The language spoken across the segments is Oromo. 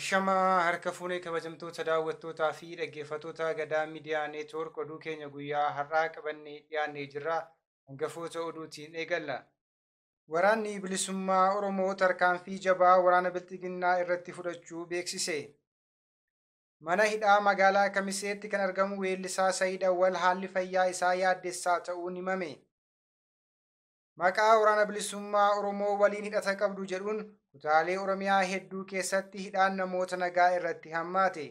Ashamaa harka fuunee kabajamtoota daawwattootaa fi dhaggeeffattoota Gadaa Miidiyaa Neetwoork oduu keenya guyyaa har'aa qabannee dhiyaannee jirra. Hangafoota oduutiin eegalla. Waraanni bilisummaa Oromoo tarkaanfii jabaa waraana Bilxiginnaa irratti fudhachuu beeksise. Mana hidhaa magaalaa Kamiseetti kan argamu weellisaa Sa'iid Awwal haalli fayyaa isaa yaaddessaa ta'uun himame. Maqaa waraana bilisummaa Oromoo waliin hidhata qabdu jedhuun kutaalee Oromiyaa hedduu keessatti hidhaan namoota nagaa irratti hammaate.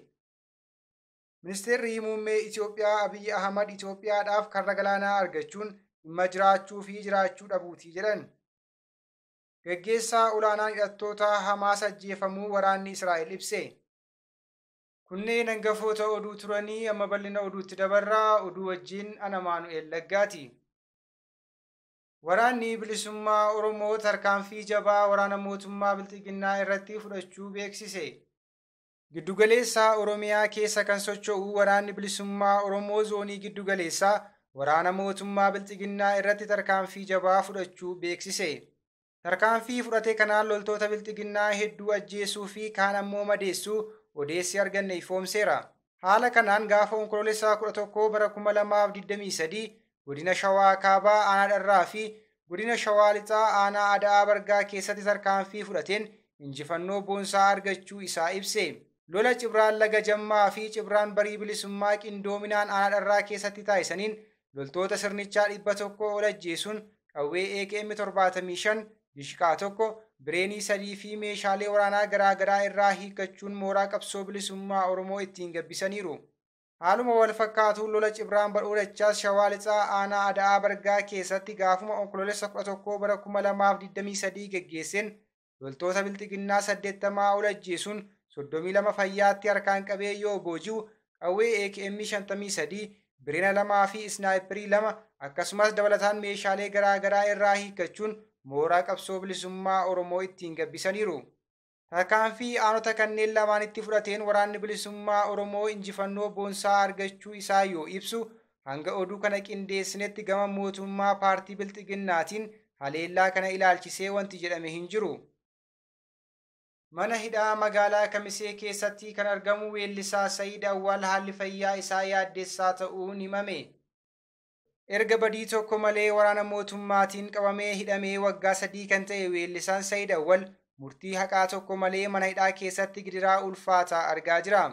Ministeerri muummee Itoophiyaa Abiyyi Ahmad Itoophiyaadhaaf karra galaanaa argachuun dhimma jiraachuu fi jiraachuu dhabuuti jedhan. Gaggeessaa olaanaan hidhattoota Hamaas ajjeefamuu waraanni Israa'el ibse. Kunneen hangafoota oduu turanii amma bal'ina oduutti dabarraa oduu wajjin ana Maanu'el Laggaati. Waraanni bilisummaa Oromoo tarkaanfii jabaa waraana mootummaa Bilxiginnaa irratti fudhachuu beeksise. Giddugaleessaa Oromiyaa keessa kan socho'u waraanni bilisummaa Oromoo zoonii giddugaleessaa waraana mootummaa Bilxiginnaa irratti tarkaanfii jabaa fudhachuu beeksise. Tarkaanfii fudhate kanaan loltoota Bilxiginnaa hedduu ajjeesuu fi kaan ammoo madeessuu odeessi arganne ifoomseera. Haala kanaan gaafa onkoloolessaa 11 bara 2023 godina Shawaa Kaabaa aanaa Dharraa fi godina Shawaa Lixaa aanaa Ada'aa Bargaa keessatti tarkaanfii fudhateen injifannoo boonsaa argachuu isaa ibse. Lola Cibraan Laga Jammaa fi Cibraan Barii Bilisummaa qindoominaan aanaa Dharraa keessatti taasisaniin loltoota sirnichaa 100 ol ajjeesuun qawwee AKM 75, dishqaa 1, bireenii 3 fi meeshaalee waraanaa garaagaraa irraa hiikkachuun mooraa qabsoo bilisummaa Oromoo ittiin gabbisaniiru. Haaluma wal fakkaatuun lola Cibraan Badhoodachaas Shawaa Lixaa aanaa Ada'aa Bargaa keessatti gaafuma onkoloolessa 11 bara 2023 geggeesseen loltoota Bilxiginnaa 80 ol ajjeesuun 32 fayyaatti harkaan qabee yoo booji'u qawwee AKM 53, bireena 2 fi isnaayiperii 2 akkasumas dabalataan meeshaalee garaagaraa irraa hiikkachuun mooraa qabsoo bilisummaa Oromoo ittiin gabbisaniiru. Tarkaanfii aanota kanneen lamaanitti fudhateen waraanni bilisummaa Oromoo injifannoo boonsaa argachuu isaa yoo ibsu hanga oduu kana qindeessinetti gama mootummaa paartii Bilxiginnaatiin haleellaa kana ilaalchisee wanti jedhame hin jiru. Mana hidhaa magaalaa Kamisee keessatti kan argamu weellisaa Sa'iid Awwal haalli fayyaa isaa yaaddessaa ta'uun himame. Erga badii tokko malee waraana mootummaatiin qabamee hidhamee waggaa 3 kan ta'e weellisaan Sa'iid Awwal murtii haqaa tokko malee mana hidhaa keessatti gidiraa ulfaataa argaa jira.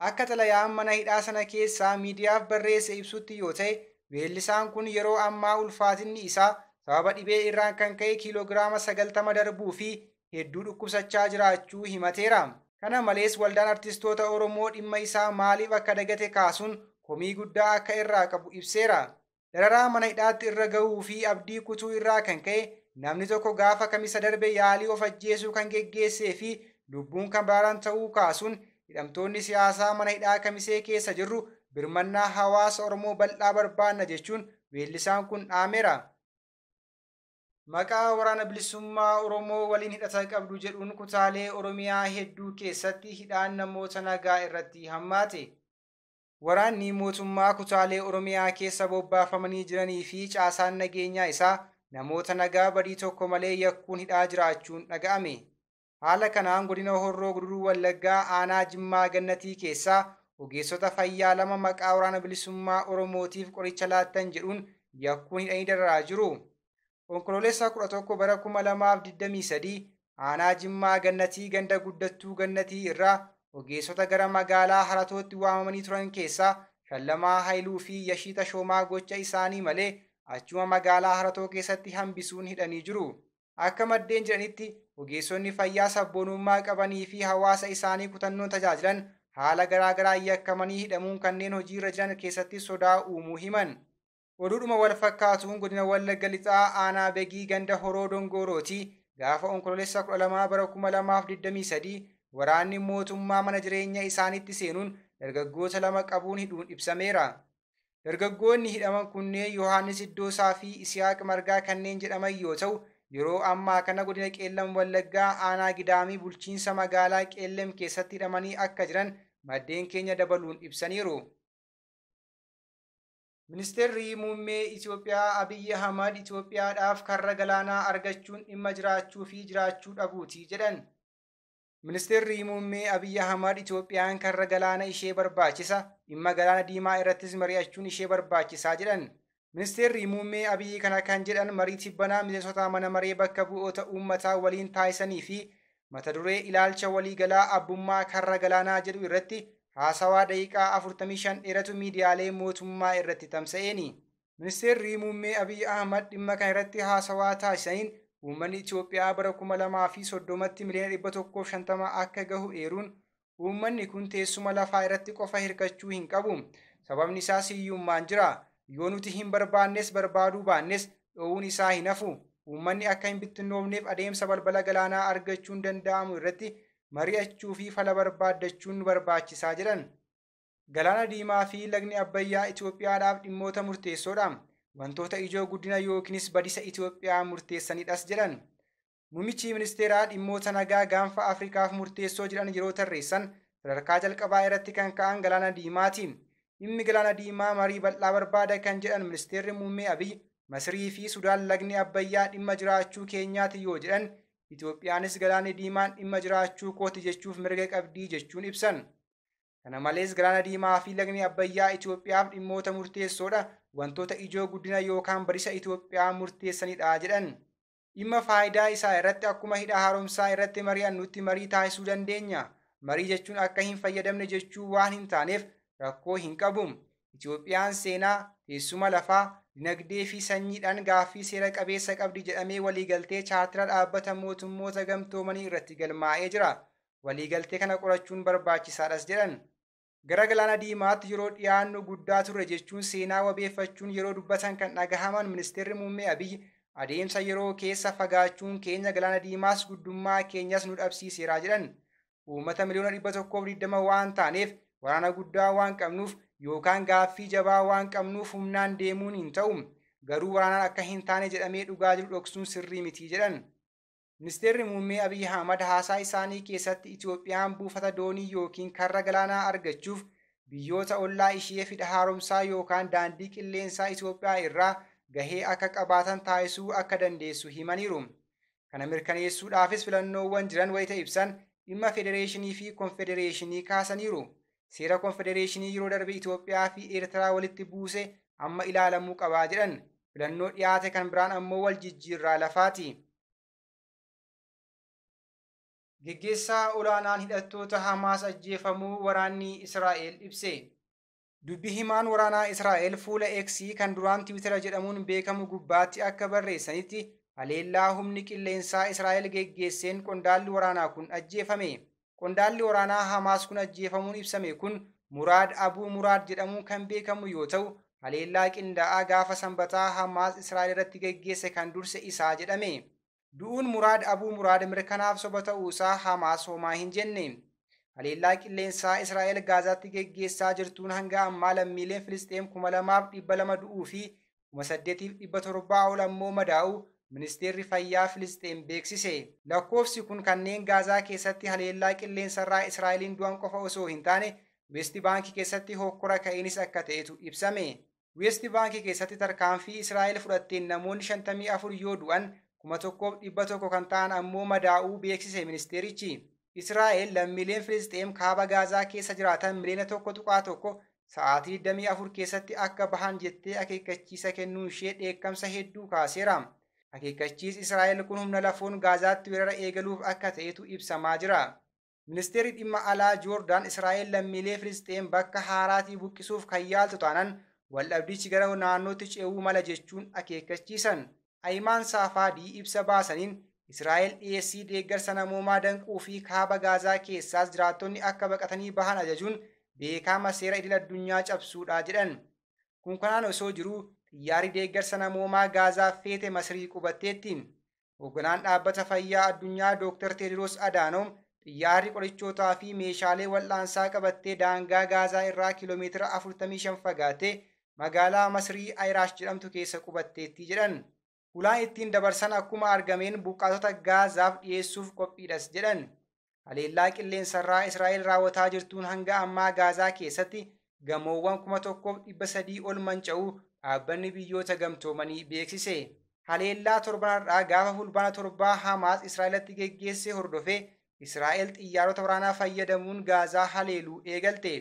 Akka xalayaan mana hidhaa sana keessaa miidiyaaf barreesse ibsutti yoo ta'e weellisaan kun yeroo ammaa ulfaatinni isaa sababa dhibee irraan kan ka'e kiiloogiraama 90 darbuu fi hedduu dhukkubsachaa jiraachuu himateera. Kana malees waldaan artistoota Oromoo dhimma isaa maaliif akka dagate kaasuun komii guddaa akka irraa qabu ibseera. Dararaa mana hidhaatti irra gahuu fi abdii kutuu irraa kan ka'e namni tokko gaafa kamisa darbe yaalii of ajjeesuu kan geggeessee fi lubbuun kan baraaran ta'uu kaasuun hidhamtoonni siyaasaa mana hidhaa Kamisee keessa jirru birmannaa hawaasa Oromoo bal'aa barbaanna jechuun weellisaan kun dhaameera. Maqaa waraana bilisummaa Oromoo waliin hidhata qabdu jedhuun kutaalee Oromiyaa hedduu keessatti hidhaan namoota nagaa irratti hammaate. Waraanni mootummaa kutaalee Oromiyaa keessa bobbaafamanii jiranii fi caasaan nageenyaa isaa namoota nagaa badii tokko malee yakkuun hidhaa jiraachuun dhaga'ame. Haala kanaan godina Horroo Guduruu Wallaggaa aanaa Jimmaa Gannatii keessaa ogeessota fayyaa 2 maqaa waraana bilisummaa Oromootiif qoricha laattan jedhuun yakkuun hidhanii dararaa jiru. Onkoloolessa 11 bara 2023 aanaa Jimmaa Gannatii ganda guddattuu Gannatii irraa ogeessota gara magaalaa Haratootti waamamanii turan keessaa Shallamaa Haayiluu fi Yashii Tashoomaa gocha isaanii malee achuma magaalaa Haratoo keessatti hambisuun hidhanii jiru. Akka maddeen jedhanitti ogeessonni fayyaa sabboonummaa qabanii fi hawaasa isaanii kutannoon tajaajilan haala garaagaraa yakkamanii hidhamuun kanneen hojiirra jiran keessatti sodaa uumuu himan. Oduudhuma wal fakkaatuun godina Wallagga Lixaa aanaa Begii ganda Horoo Dongoorooti gaafa onkoloolessa 12 bara 2023 waraanni mootummaa mana jireenya isaaniitti seenuun dargaggoota 2 qabuun hidhuun ibsameera. Dargaggoonni hidhaman kunneen Yohaannis Iddoosaa fi Isihaaq Margaa kanneen jedhaman yoo ta'u yeroo ammaa kana godina Qeellam Wallaggaa aanaa Gidaamii bulchiinsa magaalaa Qeellam keessatti hidhamanii akka jiran maddeen keenya dabaluun ibsaniiru. Ministeerri muummee Itoophiyaa Abiyyi Ahmad Itoophiyaadhaaf karra galaanaa argachuun dhimma jiraachuu fi jiraachuu dhabuuti jedhan. Ministeerri Muummee Abiyyi Ahmad Itoophiyaan karra galaana ishee barbaachisa, dhimma galaana diimaa irrattis mari'achuun ishee barbaachisaa jedhan. Ministeerri Muummee Abiyyi kana kan jedhan marii tibbanaa miseensota mana maree bakka bu'oota uummataa waliin taasisanii fi mata duree ilaalcha waliigalaa abbummaa karra galaanaa jedhu irratti haasawaa daqiiqaa 45 dheeratu miidiyaalee mootummaa irratti tamsa'eeni. Ministeerri Muummee Abiyyi Ahmad dhimma kana irratti haasawaa taasisaniin uummanni Itoophiyaa bara 2030tti miliyoona 150 akka gahu eeruun uummanni kun teessuma lafaa irratti qofa hirkachuu hin qabu. Sababni isaas hiyyummaan jira. Yoo nuti hin barbaannes barbaaduu baannes dhoowwuun isaa hin hafu. Uummanni akka hin bittinnoofneef adeemsa balbala galaanaa argachuun danda'amu irratti mari'achuu fi fala barbaaddachuun nu barbaachisaa jedhan. Galaana Diimaa fi lagni Abbayyaa Itoophiyaadhaaf dhimmoota murteessoodha. Wantoota ijoo guddina yookiinis badisa Itoophiyaa murteessanidhas jedhan. Muummichi ministeeraa dhimmoota nagaa gaanfa Afrikaaf murteessoo jedhan yeroo tarreessan sadarkaa jalqabaa irratti kan ka'an Galaana Diimaati. Dhimmi Galaana Diimaa marii bal'aa barbaada kan jedhan ministeerri Muummee Abiyyi Masrii fi Sudaan lagni Abbayyaa dhimma jiraachuu keenyaati yoo jedhan Itoophiyaanis Galaanni Diimaan dhimma jiraachuu kooti jechuuf mirga qabdii jechuun ibsan. Kana malees Galaana Diimaa fi lagni Abbayyaa Itoophiyaaf dhimmoota murteessoodha. Wantoota ijoo guddina yookaan badisa Itoophiyaa murteessanidha jedhan. Dhimma faayidaa isaa irratti akkuma hidha haaromsaa irratti mari'annutti marii taasisuu dandeenya. Marii jechuun akka hin fayyadamne jechuu waan hin taaneef rakkoo hin qabu. Itoophiyaan seenaa, teessuma lafaa, dinagdee fi sanyiidhaan gaaffii seera qabeessa qabdi jedhamee waliigaltee chaartira dhaabbata mootummoota gamtoomanii irratti galmaa'ee jira. Waliigaltee kana qorachuun barbaachisaadhas jedhan. Gara Galaana Diimaatti yeroo dhiyaannu guddaa turre jechuun seenaa wabeeffachuun yeroo dubbatan kan dhagahaman ministeerri Muummee Abiyyi adeemsa yeroo keessa fagaachuun keenya Galaana Diimaas guddummaa keenyas nu dhabsiiseera jedhan. Uummata miliyoona 120 waan taaneef waraana guddaa waan qabnuuf yookaan gaaffii jabaa waan qabnuuf humnaan deemuun hin ta'u. Garuu waraanaan akka hin taane jedhamee dhugaa jiru dhoksuun sirrii miti jedhan. Ministeerri Muummee Abiyyi Ahmad haasaa isaanii keessatti Itoophiyaan buufata doonii yookiin karra galaanaa argachuuf biyyoota ollaa ishee hidha haaromsaa yookaan daandii qilleensaa Itoophiyaa irraa gahee akka qabaatan taasisuu akka dandeessu himaniiru. Kana mirkaneessuudhaafis filannoowwan jiran wayita ibsan dhimma federeeshinii fi konfedereeshinii kaasaniiru. Seera konfedereeshinii yeroo darbe Itoophiyaa fi Eertiraa walitti buuse amma ilaalamuu qabaa jedhan. Filannoo dhiyaate kan biraan ammoo wal jijjiirraa lafaati. Geggeessaa olaanaan hidhattoota Hamaas ajjeefamuu waraanni Israa'el ibse. Dubbi himaan waraanaa Israa'el fuula X kan duraan Tiwiitara jedhamuun beekamu gubbaatti akka barreessanitti haleellaa humni qilleensaa Israa'el geggeesseen qondaalli waraanaa kun ajjeefame. Qondaalli waraanaa Hamaas kun ajjeefamuun ibsame kun Muraad Abuu Muraad jedhamuun kan beekamu yoo ta'u haleellaa qindaa'aa gaafa sanbataa Hamaas Israa'el irratti geggeesse kan durse isaa jedhame. Du'uun Muraad Abuu Muraad mirkanaaf soba ta'uusaa Hamaas homaa hin jenne. Haleellaa qilleensaa Israa'el Gaazaatti geggeessaa jirtuun hanga ammaa lammiileen Filisxeem 2200 du'uu fi 8700 ol ammoo madaa'uu ministeerri fayyaa Filisxeem beeksise. Lakkoofsi kun kanneen Gaazaa keessatti haleellaa qilleensarraa Israa'eliin du'an qofa osoo hin taane Weesti Baankii keessatti hokkora ka'eenis akka ta'etu ibsame. Weesti Baankii keessatti tarkaanfii Israa'el fudhatteen namoonni 54 yoo du'an 1100 kan ta'an ammoo madaa'uu beeksise ministeerichi. Israa'el lammiileen Filisxeem kaaba Gaazaa keessa jiraatan miliyoona 1.1 sa'aatii 24 keessatti akka bahan jettee akeekkachiisa kennuun ishee dheekkamsa hedduu kaaseera. Akeekkachiisi Israa'el kun humna lafoon Gaazaatti weerara eegaluuf akka ta'etu ibsamaa jira. Ministeerri dhimma alaa Joordaan Israa'el lammiilee Filisxeem bakka haaraatii buqqisuuf kan yaaltu taanaan waldhabdichi gara naannootti ce'uu mala jechuun akeekkachiisan. Ayimaan Saafaadii ibsa baasaniin Israa'el dhiyeessii deeggarsa namoomaa danquu fi kaaba Gaazaa keessaas jiraattonni akka baqatanii bahan ajajuun beekama seera idil addunyaa cabsuudha jedhan. Kun kanaan osoo jiruu xiyyaarri deeggarsa namoomaa Gaazaa feete Masrii qubatteetti. Hoogganaan dhaabbata fayyaa addunyaa Dr. Teediroos Adaanoom xiyyaarri qorichootaa fi meeshaalee wal'aansaa qabattee daangaa Gaazaa irraa kiiloomeetira 45 fagaattee magaalaa Masrii Ayiraash jedhamtu keessa qubatteetti jedhan. Ulaan ittiin dabarsan akkuma argameen buqqaatota Gaazaaf dhiyeessuuf qophiidhas jedhan. Haleellaa qilleensarraa Israa'el raawwataa jirtuun hanga ammaa Gaazaa keessatti gamoowwan 1300 ol manca'uu dhaabbanni biyyoota gamtoomanii beeksise. Haleellaa torbanarraa gaafa fulbaana torbaa Hamaas Israa'elatti geggeesse hordofee Israa'el xiyyaarota waraanaa fayyadamuun Gaazaa haleeluu eegalte.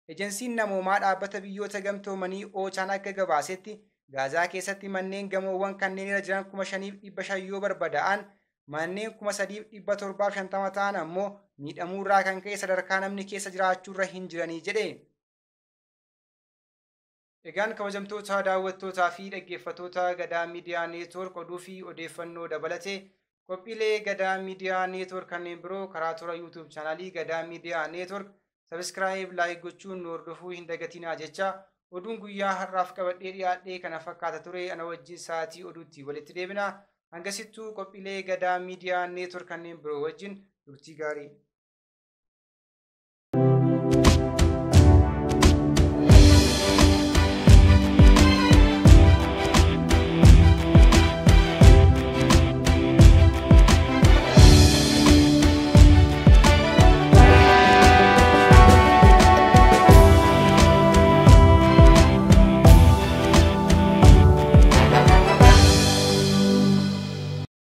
Ejensiin namoomaa dhaabbata biyyoota gamtoomanii Oochaan akka gabaasetti Gaazaa keessatti manneen gamoowwan kanneen irra jiran 5,500 yoo barbadaa'an, manneen 3,750 ta'an ammoo miidhamuurraa kan ka'e sadarkaa namni keessa jiraachuurra hin jiranii jedhe. Egaan kabajamtoota daawwattootaa fi dhaggeeffattoota Gadaa Miidiyaa Neetwoork, oduu fi odeeffannoo dabalatee qophiilee Gadaa Miidiyaa Neetwoork kanneen biroo karaa toora YouTube chaanaalii Gadaa Miidiyaa Neetwoork sabiskiraayib, laayik gochuun nu hordofuu hin dagatinaa jecha, oduun guyyaa har'aaf qabadhee dhiyaadhee kana fakkaata ture. Ana wajjin sa'aatii oduutti walitti deebina. Hangasittuu qophiilee Gadaa Miidiyaa Neetwoork kanneen biroo wajjin turtii gaarii.